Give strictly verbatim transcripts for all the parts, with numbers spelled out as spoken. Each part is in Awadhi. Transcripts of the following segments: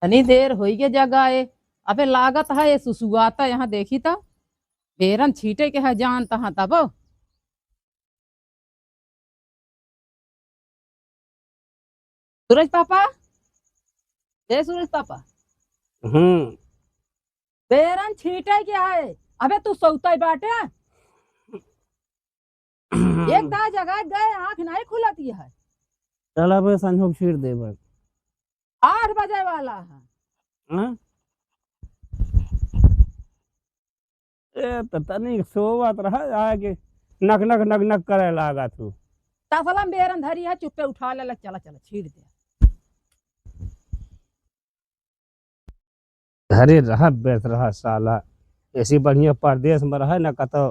तनी देर होइगे जगाए, अबे लागत है ये सुसुआता। यहाँ देखी त बेरन छीटे के है, जान तहाँ तब। सूरज पापा, ए सूरज पापा। हम्म। बेरन छीटे के है। अबे तू सौतै बाटे। एक दाई जगाए गए, आँख नाहीं खुलत ही है। चला बे, संझोक छीट देबे। आठ बजे वाला है। हाँ? ए, त तनी सोवत रहा, आके नक, नक, नक, नक करे लागा तू। तसला में बेरन धरी है, चुप्पे उठा लेला, चला, चला, छीट दे। घरे रहा, व्यर्थ रहा साला। ऐसी बढ़िया परदेस में रहा, न कतो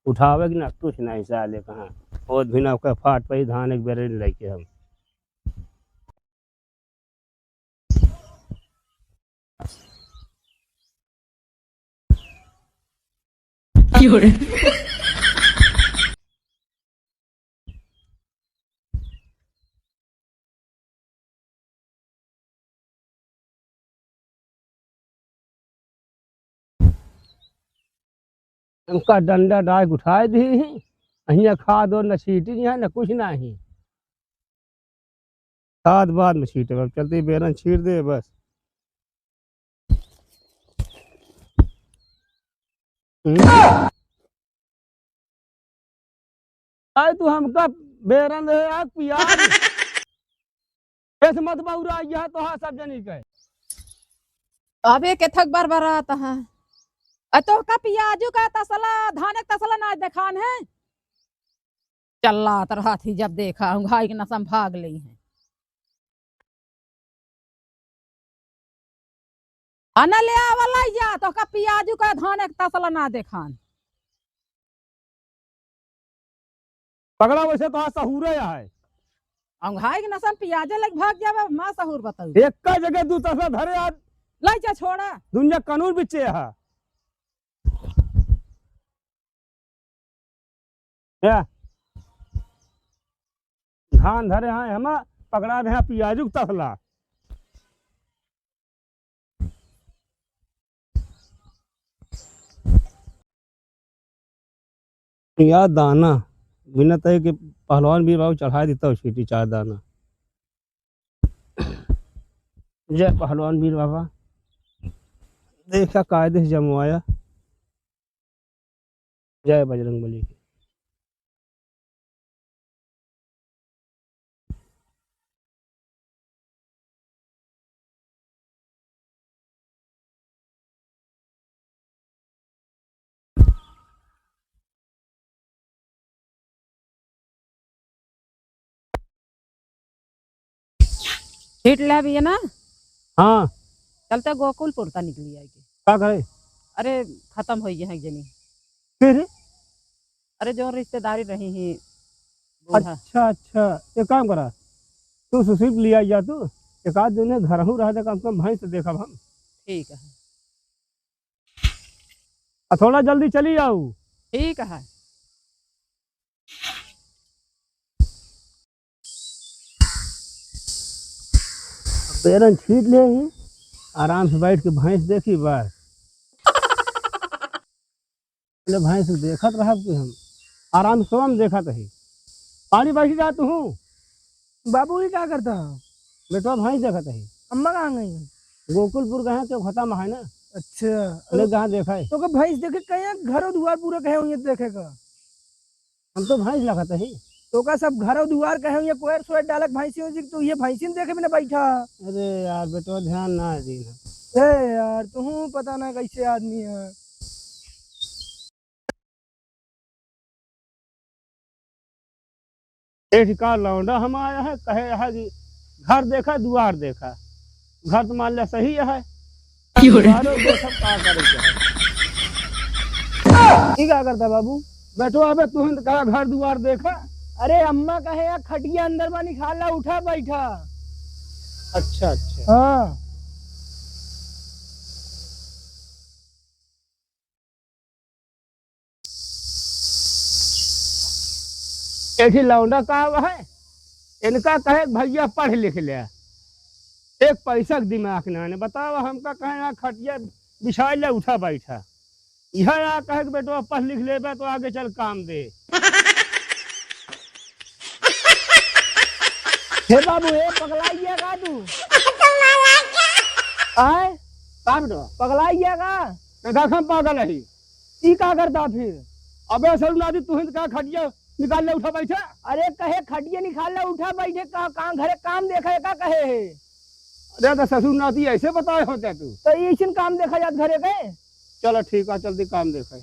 उठावे कि न कुछ नहीं साले कहाँ। ओत भी न ओके फाट पई धान एक बेरे लेके हम। हमका डंडा डाइक उठाए दी ही, हियाँ खाद और न छीटी है, न कुछ नाही। खाद बाद में छीटे, अब चलते बेरन छीट दे बस। हम्म। आए तू हमका बेरन दे, आग पियाज। ऐसे मत बउरा, यह तो हाँ सब जनी के। अबे केथक बरबरात है। अ तोहका पियाजू का तसला, धाने का तसला ना देखान है। चल्लात रहत ही जब देखा, उंघाई के नसम भाग लेई है। अना ले आवला या, तोहका पियाजू का धाने का तसला ना देखान। पगला वैसे तो आज सहूरे है। अउंघाई के नसम पियाजे लग भाग जावे, माँ सहूर बताऊ। एक का जगह दू तसला धरे आज। लाई जा छोड़ा। दुनिया कानून बिच्चे है। या। धान धरे हैं हम, पकड़ा रहे हैं पियाजू के तसला। या दाना, बिना तय के पहलवान बीर बाबू चढ़ाए देता हो छीटी चार दाना। जय पहलवान बीर बाबा, देखा कायदे से जमवाया। जय बजरंग बली की। छीट ले अभी, है ना? हाँ। चलते गोकुलपुर ता निकली आएगी। का करे? अरे, खतम होइ गए हैं एक जनी। फिर? अरे, जो रिश्तेदारी रही ही, बूढ़ा। अच्छा, अच्छा, एक काम करा, तू सुशील लिया जा तू, एक आध दिन घरहू रह जा, कम से कम भैंस देखब हम। ठीक है। आ थोड़ा जल्दी चली आऊ। ठीक है। बेरन छीट ले ही, आराम से बैठ के भैंस देखी बस। ले भैंस देखत रहब कि हम, आराम से सोम देखत ही। पानी बैठी जा तू। बाबू, ये का करता है? बेटवा भैंस देखत ही। अम्मा कहाँ गई? गोकुलपुर गए हैं, तो खत्म है ना। अच्छा। ले कहाँ देखा है? तो का भैंस देखे कहीं, घर और दुआर पूरा कहे हुए देखे का? हम तो भैंस लगत ही। तो का सब घर और दुआर कहे हुए कोयर सोयर डालक भैंसी हो जी, तो ये भैंसी देखे बिना बैठा। अरे यार, बेटवा ध्यान ना है दीन। ए यार, तू पता ना कैसे आदमी है। एक का लौंडा हम आया है, कहे है कि घर देखा, दुआर देखा। घर तो मान लिया सही है, क्यों रे? दुआरो देखा, का करे के है? ई का करता बाबू? बैठो, अबे तू ही तो कहा घर दुआर देखा। अरे अम्मा कहे या खटिया अंदर बा निकाल ला, उठा बैठा। अच्छा, अच्छा। हाँ। एक ही लौंडा का है, इनका कहे भैया पढ़ लिख ले, एक पैसा के दिमाग ना ने बतावा, हमका कहे ना खटिया बिछाई ले उठा बैठा। यह ना कहे कि बेटवा पढ़ लिख लेबे तो आगे चल काम दे। हे बाबू, हे पगलाई गया का तू? आय? का बेटवा? पगलाई गया का? ना का हम पागल है? ई का करता फिर? अबे ससुर नाती, तू ही तो का खटिया निकाल ले उठा बैठा। अरे कहे खटिया निकाल ले उठा बैठे, का, का घरे काम देखे का कहे है? अरे तो ससुर नाती ऐसे बताए होते तू। तो ऐसन काम देखा जात घरे के? चलो ठीक है, जल्दी काम देखे।